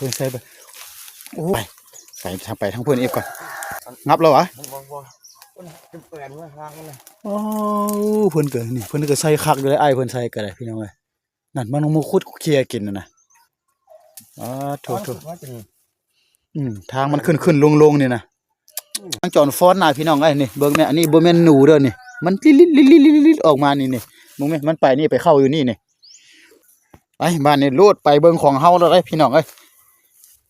ພິ່ນໃສ່ໄປ ໂອ້ຍ ໄປ ໄປທາງເພິ່ນອີກກ່ອນ ງັບແລ້ວຫວາ? ບໍ່ ບໍ່ ບໍ່ ມັນເປັນແປນເມືອທາງມັນນະ ໂອ້ ເພິ່ນກໍ ນີ້ ເພິ່ນກໍໃສ່ຄັກຢູ່ເດ້ ອ້າຍເພິ່ນໃສ່ກໍໄດ້ ພີ່ນ້ອງເອີຍ. ນັ້ນ ມັນມາຂຸດເຄຍກິນນັ້ນນະ ອາ ໂທ້ໆ ອືມ ທາງມັນຂຶ້ນໆລົງໆນີ້ນະ ອືມ ທາງຈອນຟ້ອນນະ ພີ່ນ້ອງເອີຍ. ນີ້ ເບິ່ງແມ້ ອັນນີ້ບໍ່ແມ່ນໜູເດີ້ນີ້ ມັນລິດໆໆໆອອກມານີ້ ນີ້ ເບິ່ງແມ້ ມັນໄປນີ້ ໄປເຂົ້າຢູ່ນີ້ນີ້. ໄປ ບາດນີ້ໂລດ ໄປເບິ່ງຂອງເຮົາແລ້ວເດ້ ພີ່ນ້ອງເອີຍ.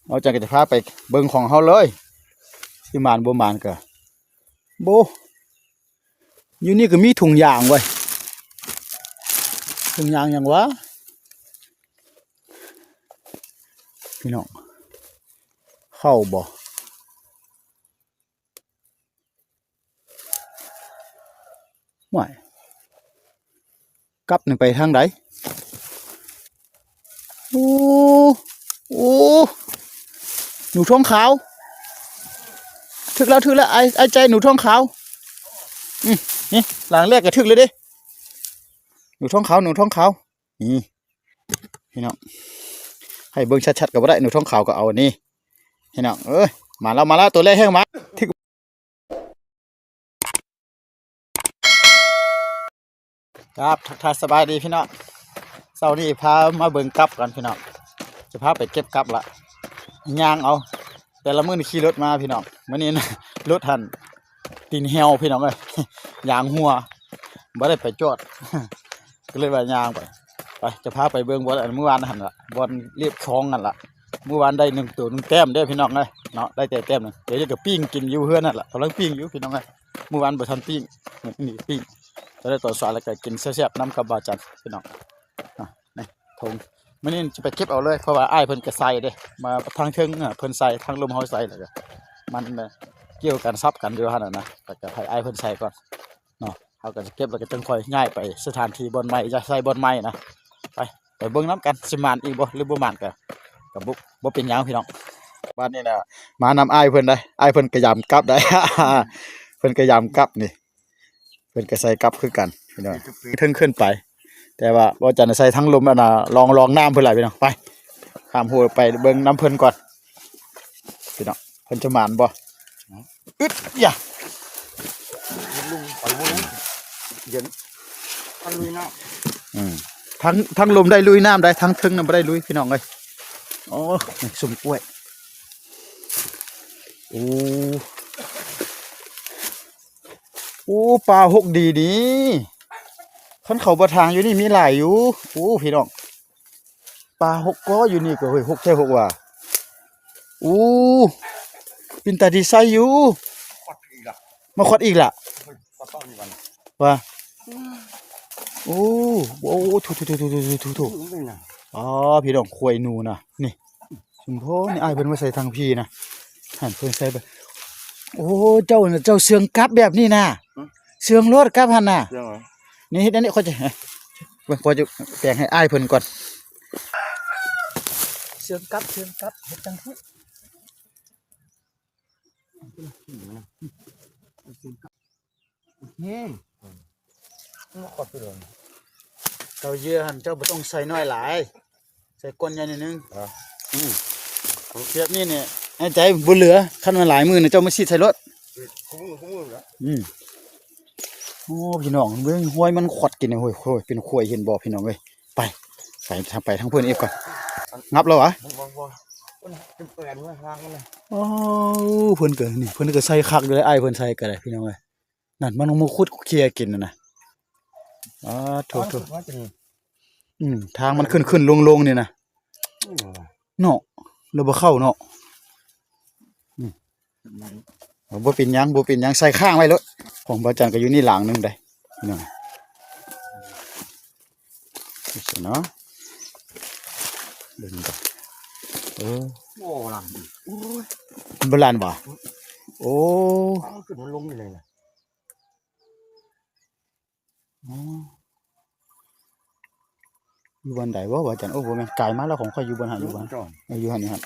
ເຮົາຈັ່ງກໍຈະພາໄປເບິ່ງຂອງເຮົາເລີຍ ຊິໝານບໍ່ໝານກໍ ໂບ ຢູ່ນີ້ກໍມີຖົງຢາງເວີຍ ຖົງຢາງຫຍັງຫວາ ພີ່ນ້ອງ ເຂົ້າບໍ່? ຫ້ວຍ ກັບນີ້ໄປທາງໃດ? ໂອ້ ໂອ້ ໜູທອງຂາວ ຖືກແລ້ວ ຖືກແລ້ວ ອ້າຍ ອ້າຍໃຈ ໜູທອງຂາວ. ອືມ ນີ້ ຫຼັງແລກກໍຖືກເລີຍເດ້ ໜູທອງຂາວ ໜູທອງຂາວ ນີ້ ພີ່ນ້ອງ ໃຫ້ເບິ່ງຊັດໆກໍບໍ່ໄດ້ ໜູທອງຂາວກໍເອົານີ້ ພີ່ນ້ອງເອີຍ. ມາແລ້ວ ມາແລ້ວ ຕົວແລກແຮງມາ ຖືກ ຄັບ ທັກທາຍສະບາຍດີພີ່ນ້ອງ ເຊົ້ານີ້ພາມາເບິ່ງກັບກັນພີ່ນ້ອງ ຈະພາໄປເກັບກັບລະ ຍ່າງເອົາ ແຕ່ລະມື້ນີ້ຂີ່ລົດມາພີ່ນ້ອງ ມື້ນີ້ນະ ລົດຫັ້ນຕີນແຫ້ວພີ່ນ້ອງເອີຍ ຢາງຮົ່ວ ບໍ່ໄດ້ໄປຈອດ ກໍເລີຍວ່າຍ່າງໄປ ໄປ ຈະພາໄປເບິ່ງບ່ອນອັນມື້ວານຫັ້ນລະ ບ່ອນລຽບຄອງຫັ້ນລະ ມື້ວານໄດ້ໜຶ່ງໂຕໜຶ່ງແຕ້ມເດ້ພີ່ນ້ອງເອີຍເນາະ ໄດ້ແຕ່ແຕ້ມໜຶ່ງ ດຽວຈະໄປປີ້ງກິນຢູ່ເຮືອນຫັ້ນລະ ກຳລັງປີ້ງຢູ່ພີ່ນ້ອງເອີຍ ມື້ວານບໍ່ທັນປີ້ງ ມື້ນີ້ປີ້ງ ຈະໄດ້ຕອນສາຍແລ້ວກໍກິນແຊບໆນຳກັບບ່າວຈັນພີ່ນ້ອງ. ອ່ະ ນີ້ຖົງ ມື້ນີ້ຈະໄປເກັບເອົາເລີຍ ເພາະວ່າອ້າຍເພິ່ນກໍໃສ່ເດ້ ມາທາງເທິງ ເພິ່ນໃສ່ ທາງລຸ່ມເຮົາໃສ່ ແລ້ວກໍມັນກ່ຽວກັນສັບກັນຢູ່ຫັ້ນນະ ແລ້ວກໍໃຫ້ອ້າຍເພິ່ນໃສ່ກ່ອນເນາະ ເຮົາກໍຈະເກັບ ແລ້ວກໍຈັ່ງຄ່ອຍຍ້າຍໄປສະຖານທີ່ບ່ອນໃໝ່ ຍ້າຍໃສ່ບ່ອນໃໝ່ນະ ໄປ ໄປເບິ່ງນຳກັນ ຊິໝານອີກບໍ່ ຫຼືບໍ່ໝານກໍ ກໍບໍ່ ບໍ່ເປັນຫຍັງພີ່ນ້ອງ. ບາດນີ້ນະ ມານຳອ້າຍເພິ່ນໄດ໋ ອ້າຍເພິ່ນກະຢາມກັບໄດ໋ ເພິ່ນກະຢາມກັບນີ້ ເພິ່ນກະໃສ່ກັບຄືກັນພີ່ນ້ອງ ເທິງຂຶ້ນໄປ ແຕ່ວ່າບໍ່ຈັນໃສ່ທາງລຸ່ມອັນນ່າ ລອງ ລອງນ້ຳເພິ່ນຫຼາຍພີ່ນ້ອງ ໄປ ຂ້າມຫ້ວຍໄປເບິ່ງນຳເພິ່ນກ່ອນພີ່ນ້ອງ ເພິ່ນຈະໝານບໍ່? ອືດ ຢາ ລົງໄປບໍ່ລົງ ເຢັນ ມັນລຸຍນ້ຳ ອືມ ທັງ ທັງລຸ່ມໄດ້ລຸຍນ້ຳໄດ໋ ທັງເທິງນະບໍ່ໄດ້ລຸຍພີ່ນ້ອງເອີຍ. ໂອ້ ນີ້ຊຸມກ້ວຍ ໂອ້ ໂອ້ ປາຫົກດີນີ້ ຄັນເຂົາບໍ່ທາງຢູ່ນີ້ມີຫຼາຍຢູ່. ໂອ້ ພີ່ນ້ອງ ປາຫົກກໍຢູ່ນີ້ກໍ ເຮີ້ຍ ຫົກແທ້ຫົກວ່າ. ໂອ້ ເປັນຕາດີໃຊ້ຢູ່ ມາຂອດອີກລະ ວ່າ ໂອ້ ໂອ້ ໂອ້ ໂອ້ ໂອ້ ອໍ ພີ່ນ້ອງ ຄວາຍໜູນະ ນີ້ ຊຸມພໍ່ນີ້ ອ້າຍເພິ່ນມາໃສ່ທາງພີ້ນະ ຫັ້ນເພິ່ນໃສ່ໄປ. ໂອ້ ເຈົ້ານະ ເຈົ້າເຊື່ອງກັບແບບນີ້ນະ ເຊື່ອງໂລດກັບຫັ້ນນະ ນີ້ເຮັດອັນນີ້ ຂ້ອຍຈະ ເບິ່ງ ຂ້ອຍຈະແປງໃຫ້ອ້າຍເພິ່ນກ່ອນ ເຊື່ອງກັບ ເຊື່ອງກັບ ເຮັດຈັ່ງຊີ້. ອືມ ມັນຂອດໄປເລີຍ ເຈົ້າເຫຍື່ອຫັ້ນ ເຈົ້າບໍ່ຕ້ອງໃສ່ນ້ອຍຫຼາຍ ໃສ່ກ້ອນໃຫຍ່ໜ້ອຍໜຶ່ງ ອາ ອືມ ແບບນີ້ນີ້ ໃຫ້ໃຈບໍ່ເຫຼືອ ຄັນວ່າຫຼາຍມື້ນະ ເຈົ້າມາສີດໃສ່ໂລດ ອືມ ໂອ້ ພີ່ນ້ອງເບິ່ງ ຫ້ວຍມັນຂອດກິນ ໂອ້ຍ ໂອ້ຍ ເປັນຂວາຍ ເຫັນບໍ່ພີ່ນ້ອງເອີຍ. ໄປ ໄປ ໄປທາງເພິ່ນອີກກ່ອນ ງັບແລ້ວຫວາ? ບໍ່ ບໍ່ ມັນເປັນແປນເມືອທາງມັນນະ ໂອ້ ເພິ່ນກໍ ນີ້ ເພິ່ນກໍໃສ່ຄັກຢູ່ເດ້ ອ້າຍເພິ່ນໃສ່ກໍໄດ້ ພີ່ນ້ອງເອີຍ. ນັ້ນ ມັນມາຂຸດເຄຍກິນນັ້ນນະ ອາ ໂທ້ ອືມ ທາງມັນຂຶ້ນໆລົງໆນີ້ນະ ອືມ ເນາະ ແລ້ວບໍ່ເຂົ້າເນາະ ອືມ ບໍ່ເປັນຫຍັງ ບໍ່ເປັນຫຍັງ ໃສ່ຄ້າງໄວ້ໂລດ. ຂອງບ່າວຈັນກໍຢູ່ນີ້ຫຼັງໜຶ່ງເດ້ ພີ່ນ້ອງ ເນາະ ເບິ່ງກ່ອນ ເອີ ໂອ້ ຫຼັງ ໂອ້ຍ ບໍ່ຫຼັງຫວາ? ໂອ້ ຂຶ້ນມາລົງນີ້ເລີຍນະ. ອໍ ຢູ່ບ່ອນໃດບໍ່ ບ່າວຈັນ? ໂອ້ ບໍ່ແມ່ນ ກາຍມາແລ້ວ ຂອງຂ້ອຍຢູ່ບ່ອນຫັ້ນ ຢູ່ບ່ອນ ເອີ ຢູ່ຫັ້ນ ຢູ່ຫັ້ນ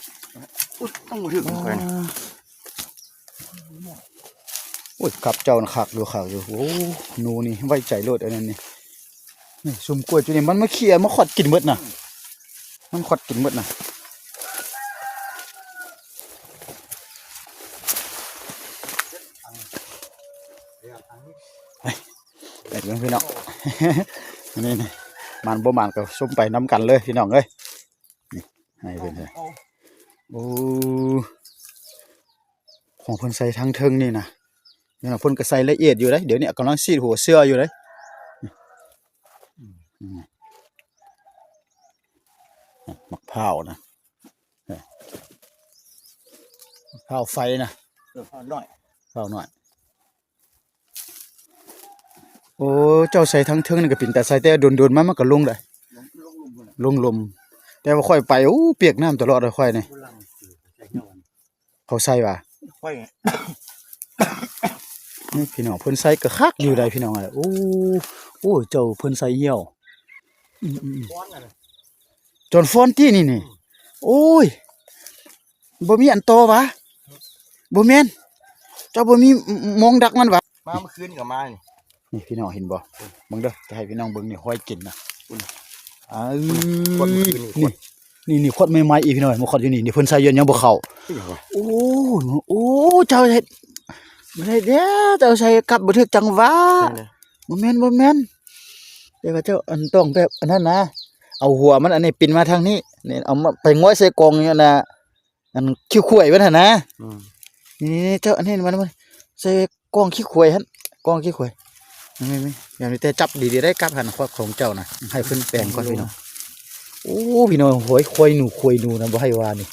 ອຸ້ຍ ຕ້ອງບໍ່ຖືກຂອງຂ້ອຍນະ ອໍ ນີ້ ໂອ້ຍ ກັບເຈົ້ານະຄັກຢູ່ ຄັກຢູ່. ໂອ້ ໜູນີ້ໄວ້ໃຈໂລດ ອັນນັ້ນນີ້. ນີ້ ຊຸມກ້ວຍຈຸນີ້ ມັນມາເຄຍ ມາຂອດກິນໝົດນະ ມັນຂອດກິນໝົດນະ. ໄປ ໄປເບິ່ງພີ່ນ້ອງ ນີ້ ນີ້ ໝານບໍ່ໝານກໍຊົມໄປນຳກັນເລີຍພີ່ນ້ອງເອີຍ. ນີ້ ໃຫ້ເພິ່ນເລີຍ. ໂອ້ ຂອງເພິ່ນໃສ່ທາງເທິງນີ້ນະ ນີ້ນະ ເພິ່ນກໍໃສ່ລະອຽດຢູ່ເດ້. ດຽວນີ້ກຳລັງສີດຫົວເສືອຢູ່ເດ້. ອືມ ໝາກພ້າວນະ ເອີ ໝາກພ້າວໄຟນະ ເອີ ພ້າວນ້ອຍ ພ້າວນ້ອຍ. ໂອ້ ເຈົ້າໃສ່ທາງເທິງນີ້ກໍເປັນຕາໃສ່ ແຕ່ດົນໆມາມັນກໍລົງໄດ໋ ລົງ ລົງລຸ່ມພຸ້ນນະ ລົງລຸ່ມ. ແຕ່ວ່າຂ້ອຍໄປ ໂອ້ ປຽກນ້ຳຕະຫຼອດເລີຍຂ້ອຍນີ້. ເຂົາໃສ່ຫວາ? ຂ້ອຍ ນີ້ພີ່ນ້ອງ ເພິ່ນໃສ່ກໍຄັກຢູ່ໃດ໋ພີ່ນ້ອງເອີຍ. ໂອ້ ໂອ້ ເຈົ້າເພິ່ນໃສ່ຫ່ຽວ ອືມໆ ຈອນຟອນຕິນີ້ນີ້. ໂອ້ຍ ບໍ່ມີອັນຕໍ່ຫວາ? ບໍ່ແມ່ນ ເຈົ້າບໍ່ມີມອງດັກມັນຫວາ? ມາເມື່ອຄືນກໍມານີ້. ນີ້ພີ່ນ້ອງເຫັນບໍ່? ເບິ່ງເດີ ຈະໃຫ້ພີ່ນ້ອງເບິ່ງນີ້ ຮອຍກິນນະ. ເອີ ນີ້ ນີ້ ນີ້ຂວດໃໝ່ໆອີກພີ່ນ້ອງ ມາຂອດຢູ່ນີ້ ນີ້ເພິ່ນໃສ່ຢູ່ ຍັງບໍ່ເຂົ້າ. ໂອ້ ໂອ້ ເຈົ້າເຮັດ ບໍ່ໄດ້ເດ້ ເຈົ້າໃສ່ກັບບໍ່ຖືກຈັງຫວະ. ບໍ່ແມ່ນ ບໍ່ແມ່ນ ແຕ່ວ່າເຈົ້າອັນຕ້ອງແບບອັນນັ້ນນະ ເອົາຫົວມັນອັນນີ້ປິ່ນມາທາງນີ້ ນີ້ ເອົາມາໄປງອຍໃສ່ກອງນີ້ນະ ອັນຂີ້ຂວາຍມັນຫັ້ນນະ. ອືມ ນີ້ໆ ເຈົ້າອັນນີ້ມັນ ມັນໃສ່ກອງຂີ້ຂວາຍຫັ້ນ ກອງຂີ້ຂວາຍ. ນີ້ໆ ຢ່າມີແຕ່ຈັບດີໆໄດ້ ກັບຫັ້ນຂອງ ຂອງເຈົ້ານະ ໃຫ້ເພິ່ນແປງກ່ອນພີ່ນ້ອງ. ໂອ້ ພີ່ນ້ອງ ໂອ້ຍ ຄວາຍໜູ ຄວາຍໜູນະ ບໍ່ໃຫ້ວ່ານີ້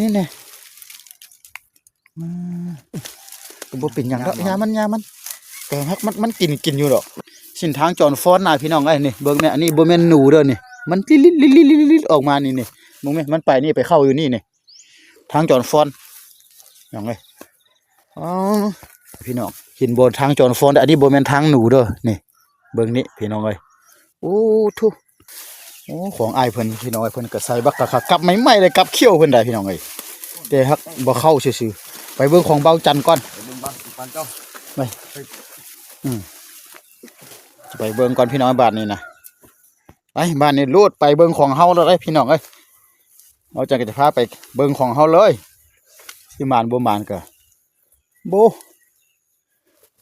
ນີ້ໆ ອືມ ກໍບໍ່ເປັນຫຍັງດອກ ຢ່າມັນ ຢ່າມັນ ແຕ່ຫາກມັນ ມັນກິນ ກິນຢູ່ດອກ. ເສັ້ນທາງຈອນຟອນນະພີ່ນ້ອງເອີຍ ນີ້ເບິ່ງແນ່ ອັນນີ້ບໍ່ແມ່ນໜູເດີນີ້ ມັນລິດໆໆໆອອກມານີ້ ນີ້ເບິ່ງແມ່ ມັນໄປນີ້ໄປເຂົ້າຢູ່ນີ້ ນີ້ທາງຈອນຟອນ ພີ່ນ້ອງເອີຍ. ອໍ ພີ່ນ້ອງເຫັນບໍ່ ທາງຈອນຟອນ ອັນນີ້ບໍ່ແມ່ນທາງໜູເດີ ນີ້ເບິ່ງນີ້ພີ່ນ້ອງເອີຍ. ໂອ້ ໂອ້ ຂອງອ້າຍເພິ່ນພີ່ນ້ອງເອີຍ ເພິ່ນກໍໃສ່ບັກກະຄັກ ກັບໃໝ່ໆເລີຍ ກັບຂຽວເພິ່ນໄດ໋ພີ່ນ້ອງເອີຍ ແຕ່ຫາກບໍ່ເຂົ້າຊື່ໆ. ໄປເບິ່ງຂອງເບົາຈັນກ່ອນ ໄປເບິ່ງບ້ານກ່ອນເຈົ້າ ໄປ ອືມ ໄປເບິ່ງກ່ອນພີ່ນ້ອງ ບາດນີ້ນະ. ໄປ ບາດນີ້ໂລດ ໄປເບິ່ງຂອງເຮົາແລ້ວເດ້ພີ່ນ້ອງເອີຍ. ເຮົາຈັ່ງກໍຈະພາໄປເບິ່ງຂອງເຮົາເລີຍ ຊິໝານບໍ່ໝານກໍບໍ່.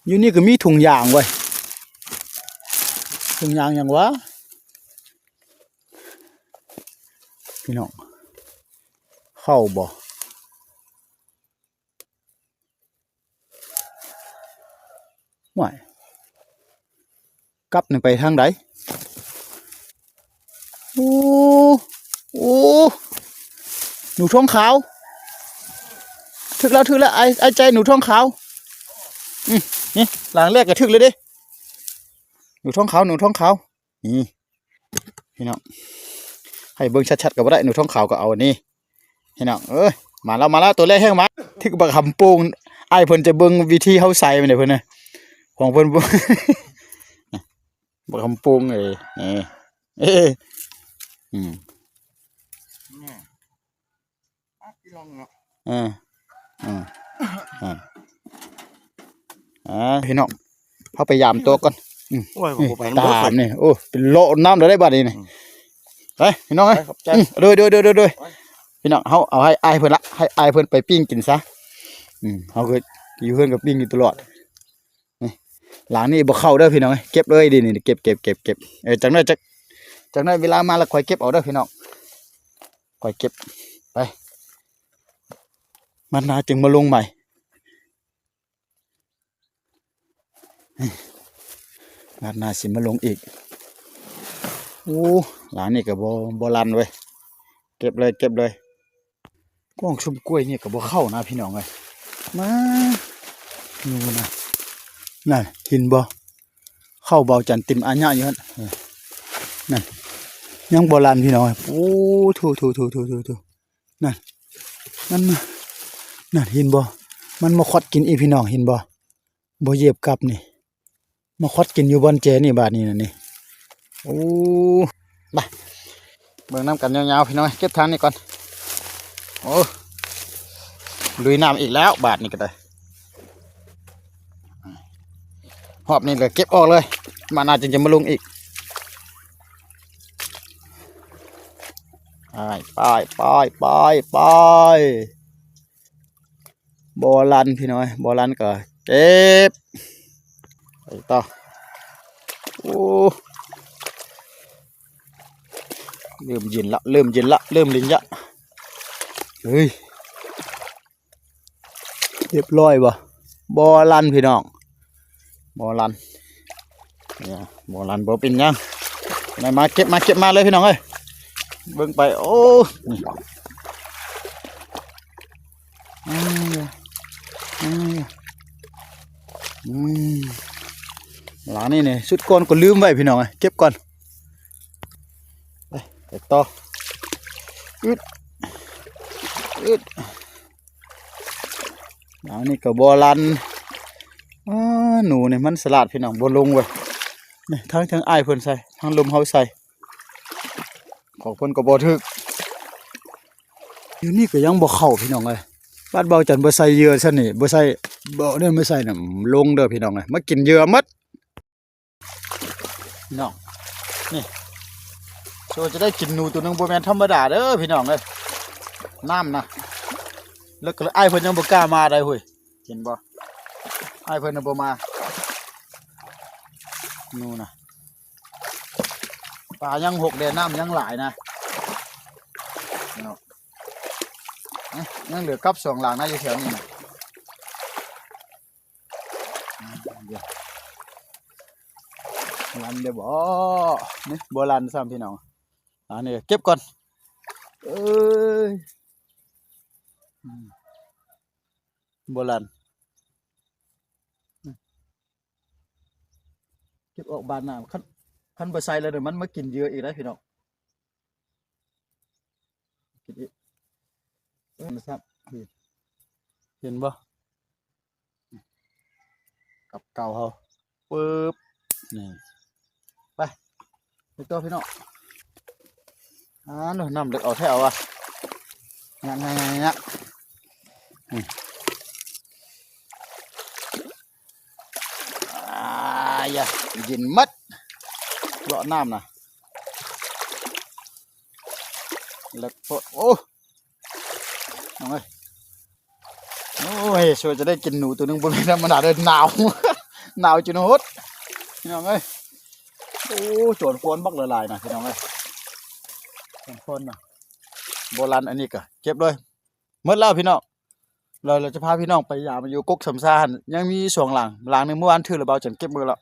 ຢູ່ນີ້ກໍມີຖົງຢາງເວີຍ ຖົງຢາງຫຍັງຫວາພີ່ນ້ອງ ເຂົ້າບໍ່? ຫ້ວຍ ກັບນີ້ໄປທາງໃດ? ໂອ້ ໂອ້ ໜູທອງຂາວ ຖືກແລ້ວ ຖືກແລ້ວ ອ້າຍ ອ້າຍໃຈ ໜູທອງຂາວ. ອືມ ນີ້ ຫຼັງແລກກໍຖືກເລີຍເດ້ ໜູທອງຂາວ ໜູທອງຂາວ. ນີ້ພີ່ນ້ອງ ໃຫ້ເບິ່ງຊັດໆກໍບໍ່ໄດ້ ໜູທອງຂາວກໍເອົານີ້ ພີ່ນ້ອງເອີຍ. ມາແລ້ວ ມາແລ້ວ ຕົວແລກແຮງມາ ຖືກບັກຫຳໂປ່ງ. ອ້າຍເພິ່ນຈະເບິ່ງວິທີເຮົາໃສ່ມັນເດ້ເພິ່ນນະ ຂອງເພິ່ນ ບັກຫຳໂປ່ງເອີຍ ເອີ ອືມ ເອີ ເອີ ເອີ ອ່າ ພີ່ນ້ອງ ເຮົາໄປຢາມຕົວກ່ອນ. ອືມ ໂອ້ຍ ນີ້ ບໍ່ໄປ ຕາມນີ້ ໂອ້ ເປັນເລາະນ້ຳແລ້ວໄດ໋ບາດນີ້. ອືມ ໄປພີ່ນ້ອງເອີຍ ຂອບໃຈ. ອືມ ໂດຍ ໂດຍ ໂດຍ ໂດຍ ພີ່ນ້ອງ ເຮົາເອົາໃຫ້ອ້າຍເພິ່ນລະ ໃຫ້ອ້າຍເພິ່ນໄປປີ້ງກິນຊະ. ອືມ ເຮົາກໍຢູ່ເຮືອນກໍປີ້ງຢູ່ຕະຫຼອດ. ນີ້ ຫຼັງນີ້ບໍ່ເຂົ້າເດີພີ່ນ້ອງເອີຍ ເກັບເລີຍ ນີ້ ນີ້ ເກັບ ເກັບ ເກັບ ເກັບ. ເອີ ຈັກໜ້ອຍ ຈັກ ຈັກໜ້ອຍເວລາມາແລ້ວຄ່ອຍເກັບເອົາເດີພີ່ນ້ອງ ຄ່ອຍເກັບໄປ ມາດໜ້າຈຶ່ງມາລົງໃໝ່ ມາດໜ້າຊິມາລົງອີກ. ໂອ້ ຫຼັງນີ້ກໍບໍ່ ບໍ່ລັ່ນເວີຍ ເກັບເລີຍ ເກັບເລີຍ. ກ້ອງຊຸມກ້ວຍນີ້ກໍບໍ່ເຂົ້ານະພີ່ນ້ອງເອີຍ ມາ ຢູ່ນະ ນັ້ນ ເຫັນບໍ່? ເຂົ້າເບົາຈັນເຕັມອາຍະຢູ່ຫັ້ນ ເອີ ນັ້ນ ຍັງບໍ່ລັ່ນພີ່ນ້ອງເອີຍ. ໂອ້ ໂທ້ໆ ນັ້ນ ມັນມາ ນັ້ນ ເຫັນບໍ່? ມັນມາຂອດກິນອີກ ພີ່ນ້ອງເຫັນບໍ່? ບໍ່ຢຽບກັບນີ້ ມາຂອດກິນຢູ່ບ່ອນແຈນີ້ບາດນີ້ນະນີ້. ໂອ້ ມາ ເບິ່ງນຳກັນຍາວໆ ພີ່ນ້ອງ ເກັບທາງນີ້ກ່ອນ. ໂອ້ ລຸຍນ້ຳອີກແລ້ວບາດນີ້ກໍໄດ້. ຮອບນີ້ລະເກັບອອກເລີຍ ມາໜ້າຈຶ່ງຈະມາລົງອີກ. ໄປ ໄປ ໄປ ໄປ ໄປ. ບໍ່ລັນພີ່ນ້ອງເອີຍ ບໍ່ລັນກໍເກັບ ໄປຕໍ່. ໂອ້ ເລີ່ມເຢັນລະ ເລີ່ມເຢັນລະ ເລີ່ມລິນຍະ. ເຮີ້ຍ ຮຽບຮ້ອຍບໍ່? ບໍ່ລັນພີ່ນ້ອງ ບໍ່ລັນ. ເອີ ບໍ່ລັນບໍ່ເປັນຫຍັງ ໄດ້ມາເກັບມາເກັບມາເລີຍພີ່ນ້ອງເອີຍ. ເບິ່ງໄປ ໂອ້ ນີ້ ອືມ ອືມ ອືມ ຫຼັງນີ້ນີ້ ຊຸດກ່ອນກໍລືມໄວ້ພີ່ນ້ອງເອີຍ ເກັບກ່ອນ. ໄປ ໄປຕໍ່ ອຶດ ອຶດ. ອັນນີ້ກໍບໍ່ລັນ. ອາ ໜູນີ້ມັນສະຫຼາດພີ່ນ້ອງ ບໍ່ລົງເວີຍ. ນີ້ ທາງ ທາງອ້າຍເພິ່ນໃສ່ ທາງລຸ່ມເຮົາໃສ່ ຂອງເພິ່ນກໍບໍ່ຖືກ. ຢູ່ນີ້ກໍຍັງບໍ່ເຂົ້າພີ່ນ້ອງເອີຍ. ບາດເບົາຈັນບໍ່ໃສ່ເຫຍື່ອຊັ້ນນີ້ ບໍ່ໃສ່ ບໍ່ໄດ້ມາໃສ່ນຳ ລົງເດີພີ່ນ້ອງເອີຍ ມາກິນເຫຍື່ອໝົດ. ພີ່ນ້ອງ ນີ້ ໂຊຈະໄດ້ກິນໜູໂຕໜຶ່ງ ບໍ່ແມ່ນທຳມະດາເດີພີ່ນ້ອງເອີຍ ນ້ຳນະ. ແລ້ວກໍອ້າຍເພິ່ນຍັງບໍ່ກ້າມາໄດ໋ ເຮີ້ຍ ເຫັນບໍ່ ອ້າຍເພິ່ນນະບໍ່ມາ ໜູນະ. ປາຍັງຫົກແດ່ ນ້ຳຍັງຫຼາຍນະເນາະ. ຍັງເຫຼືອກັບສອງຫຼັງນະ ຢູ່ແຖວນີ້ນະ. ລັນເດ້ບໍ່? ນີ້ບໍ່ລັນຊ້ຳພີ່ນ້ອງ. ອັນນີ້ເກັບກ່ອນ ເອີຍ ອືມ ບໍ່ລັນ ເກັບອອກບາດໜ້າ. ຄັນ ຄັນບໍ່ໃສ່ແລ້ວ ມັນມາກິນເຫຍື່ອອີກໄດ໋ພີ່ນ້ອງ. ກິນອີກ ເອີ ມັນຊ້ຳ ເຫັນບໍ່? ກັບເກົ່າເຮົາ ປຶບ ນີ້ ໄປ ໄປຕໍ່ພີ່ນ້ອງ. ອ່າ ນ້ຳເລິກເອົາແທ້ເອົາວ່າ ຍະ ຍະ ຍະ ຍະ ອືມ ອາ ຢາ ເຢັນໝົດ ເລາະນ້ຳນະ ເລິກໂພດ ໂອ້ ນ້ອງເອີຍ ໂອ້ຍ ຊ່ວຍຈະໄດ້ກິນໜູໂຕໜຶ່ງ ບໍ່ແມ່ນທຳມະດາເດີ ໜາວ ໜາວຈົນຫົດ ພີ່ນ້ອງເອີຍ. ໂອ້ ໂຈນຄວນບັກຫຼາຍໆນະ ພີ່ນ້ອງເອີຍ ໂຈນຄວນນະ ບໍ່ລັນ. ອັນນີ້ກະເກັບເລີຍ ໝົດແລ້ວພີ່ນ້ອງ. ແລ້ວ ແລ້ວຈະພາພີ່ນ້ອງໄປຢາມຢູ່ກົກສຳຊາຫັ້ນ ຍັງມີສອງຫຼັງ ຫຼັງໜຶ່ງເມື່ອວານຖືກລະ ບ່າວຈັນເກັບໝົດແລ້ວ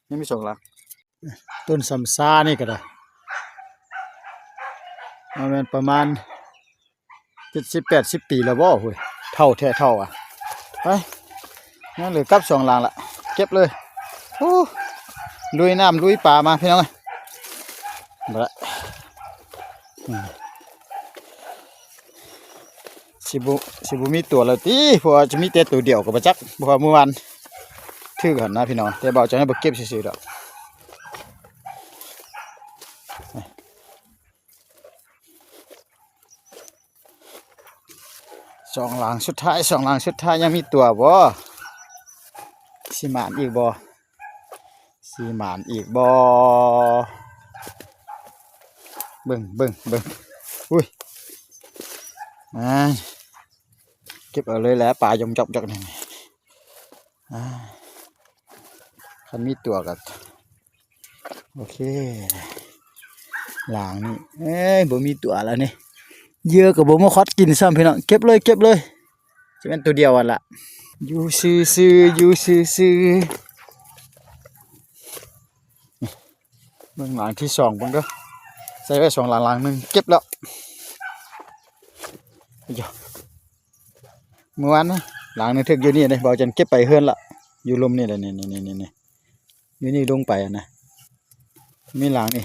ຍັງມີສອງຫຼັງ. ຕົ້ນສຳຊານີ້ກໍໄດ້ ມັນແມ່ນປະມານເຈັດສິບແປດສິບປີແລ້ວບໍ່? ໂອ້ຍ ເຖົ້າແທ້ເຖົ້າອະ. ໄປ ຍັງເຫຼືອກັບສອງຫຼັງລະ ເກັບເລີຍ. ໂອ້ ລຸຍນ້ຳລຸຍປາມາພີ່ນ້ອງເອີຍ ບໍ່ລະ ອືມ. ຊິບໍ່ ຊິບໍ່ມີຕົວແລ້ວຕິ ເພາະວ່າຈະມີແຕ່ຕົວດຽວກໍບໍ່ຈັກ ເພາະວ່າມື້ວານຖືກຫັ້ນນະພີ່ນ້ອງ ແຕ່ບ່າວຈະໃຫ້ບໍ່ເກັບຊື່ໆດອກ. ສອງຫຼັງສຸດທ້າຍ ສອງຫຼັງສຸດທ້າຍ ຍັງມີຕົວບໍ່? ຊິໝານອີກບໍ່? ຊິໝານອີກບໍ່? ເບິ່ງ ເບິ່ງ ເບິ່ງ ອຸ້ຍ ອ່າ ເກັບເອົາເລີຍແຫຼະ ປາຢອກໆນີ້ ອ່າ ຄັນມີຕົວກໍໂອເຄ. ຫຼັງນີ້ ເອີຍ ບໍ່ມີຕົວແລ້ວນີ້ ເຫຍື່ອກໍບໍ່ມາຄອດກິນຊ້ຳ ພີ່ນ້ອງ ເກັບເລີຍ ເກັບເລີຍ. ຈະແມ່ນຕົວດຽວຫັ້ນລະ ຢູ່ຊື່ໆ ຢູ່ຊື່ໆ. ເບິ່ງຫຼັງທີສອງເບິ່ງເດີ ໃສ່ໄວ້ສອງຫຼັງ ຫຼັງໜຶ່ງເກັບແລ້ວ. ເມື່ອວານນະ ຫຼັງໜຶ່ງຖືກຢູ່ນີ້ເດ້ ບ່າວຈັນເກັບໄປເຮືອນລະ ຢູ່ລຸ່ມນີ້ແຫຼະ ນີ້ໆ ຢູ່ນີ້ລົງໄປຫັ້ນນະ ມີຫຼັງນີ້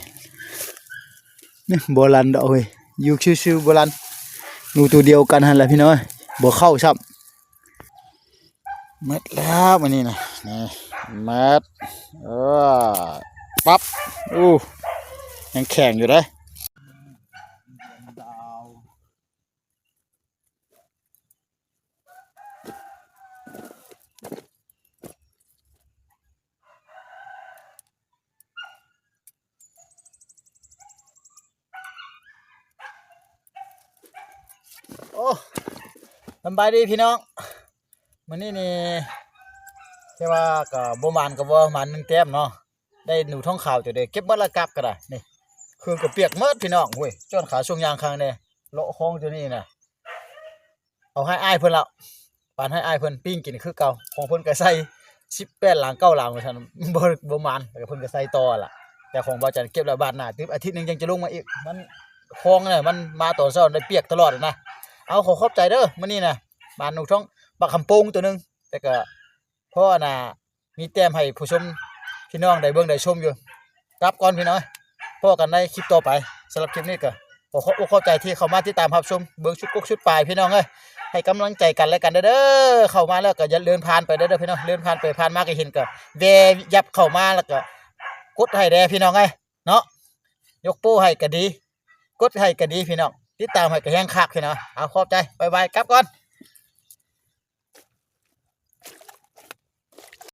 ນີ້ບໍ່ລັນດອກເຮີ້ຍ ຢູ່ຊື່ໆ ບໍ່ລັນ ໜູຕົວດຽວກັນຫັ້ນແຫຼະພີ່ນ້ອງ ບໍ່ເຂົ້າຊ້ຳ. ໝົດແລ້ວມື້ນີ້ນະ ນີ້ໝົດ ເອີ ປັບ ໂອ້ ຍັງແຂງຢູ່ເດ້. ໂອ້ ສຳບາຍດີພີ່ນ້ອງ ມື້ນີ້ນີ້ ແຕ່ວ່າກໍບໍ່ໝານກໍບໍ່ໝານໜຶ່ງແຕ້ມເນາະ ໄດ້ໜູທອງຂາວເຈົ້າເດ້ ເກັບໝົດລະກັບກໍໄດ້ ນີ້ ຄືກໍປຽກໝົດພີ່ນ້ອງ. ໂອ້ຍ ຈ້ອນຂາຊ່ວງຍ່າງຄາງແດ່ ເລາະຄອງເຈົ້ານີ້ນະ ເອົາໃຫ້ອ້າຍເພິ່ນລະ ປານໃຫ້ອ້າຍເພິ່ນປີ້ງກິນຄືເກົ່າ. ຂອງເພິ່ນກໍໃສ່ສິບແປດຫຼັງ ເກົ້າຫຼັງວ່າຊັ້ນ ບໍ່ ບໍ່ໝານ ແລ້ວເພິ່ນກໍໃສ່ຕໍ່ລະ. ແຕ່ຂອງບ່າວຈັນເກັບແລ້ວ ບາດໜ້າຕື່ມ ອາທິດໜຶ່ງຈັ່ງຈະລົງມາອີກ. ມັນ ຄອງນະ ມັນມາຕອນເຊົ້າໄດ້ປຽກຕະຫຼອດນະ. ເອົາ ຂໍຂອບໃຈເດີ ມື້ນີ້ນະ ມາໜູທອງ ບັກຫຳໂປ່ງໂຕໜຶ່ງ ແຕ່ກໍພໍອັນນ່າ ມີແຕ້ມໃຫ້ຜູ້ຊົມພີ່ນ້ອງໄດ້ເບິ່ງໄດ້ຊົມຢູ່. ກັບກ່ອນພີ່ນ້ອງ ພໍ້ກັນໃນຄລິບຕໍ່ໄປ. ສຳລັບຄລິບນີ້ກໍຂໍຂອບອົກຂອບໃຈທີ່ເຂົ້າມາຕິດຕາມຮັບຊົມ ເບິ່ງຊຸດກົກຊຸດປາຍພີ່ນ້ອງເອີຍ. ໃຫ້ກຳລັງໃຈກັນແລະກັນເດີ ເຂົ້າມາແລ້ວກໍຢ່າເດີນຜ່ານໄປເດີພີ່ນ້ອງ ເດີນຜ່ານໄປຜ່ານມາກໍເຫັນກໍແວ່ຍັບເຂົ້າມາ ແລ້ວກໍກົດໃຫ້ແດ່ພີ່ນ້ອງເອີຍເນາະ. ຍົກໂປ້ໃຫ້ກໍດີ ກົດໃຫ້ກໍດີພີ່ນ້ອງ ຕິດຕາມໃຫ້ກໍແຮງຄັກພີ່ນ້ອງ. ເອົາ ຂອບໃຈ ບາຍບາຍ ກັບກ່ອນ.